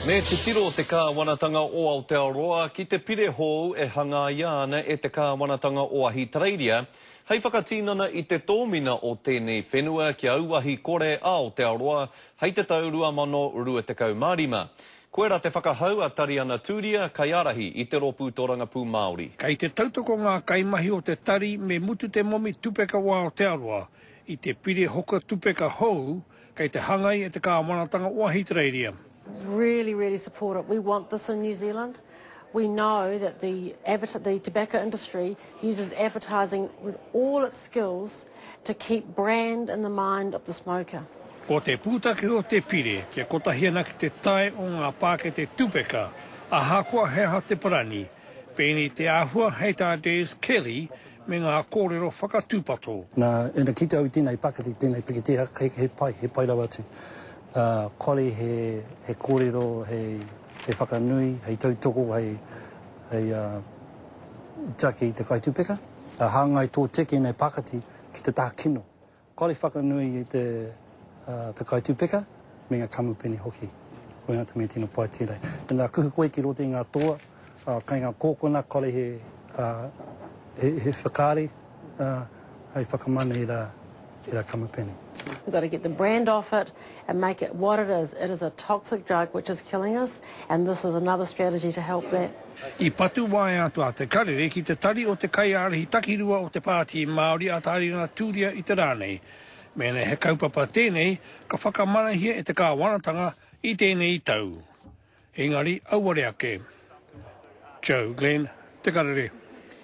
Me titiro te kāwanatanga o Aotearoa ki te pire hou e hangaia ana e te kāwanatanga o Ahitereiria hei whakatinana i te tōmina o tēnei whenua kia auahi kore a Aotearoa hei te tau 2025. Koira te whakahau a Tariana Turia, kaiārahi i te Rōpū Tōrangapū Māori. Kei te tautoko ngā kaimahi o te tari me mutu te momi tupeka o Aotearoa i te pire hoka tupeka hou Kei te hangai e te Kāwanatanga o Ahitereiria. Really, really support it. We want this in New Zealand. We know that the, the tobacco industry uses advertising with all its skills to keep brand in the mind of the smoker. Ko te pūtake o te pire kia kotahi anake te tae o ngā pākete tupeka, ahakoa he aha te parani, pēnei te āhua hei tā Des Kelly me ngā kōrero whakatūpato. Nā, ina kite au i tēnei pakete, i tēnei pikitia, he, he pai, he pai rawa atu. Ā, kore he, he kōrero hei, hei whakanui, hei tautoko, hei, hei, ā, tiaki i te kaitupeka. Ā, hāngai tō tēnei paketi ki te taha kino. Kore whakanui i te, ā, te kaitupeka me ngā kamupene hoki. Koina te mea tino pai tēnei. Ina kuhu koe ki roto i ngā toa, ā, kei ngā kōkona kore he, ā, he, he whakaari, ā, hei whakamana i rā, i rā kamupene. We've got to get the brand off it and make it what it is. It is a toxic drug which is killing us and this is another strategy to help that. I patu waea atu a Te Karere ki te tari o te kaiārahi takirua o te Pāti Māori a Tāringa Tūria i te rā nei. Mēnā he kaupapa tēnei, ka whakamanahia e te kāwanatanga i tēnei tau. Engari auare ake. Joe Glenn, Te Karere.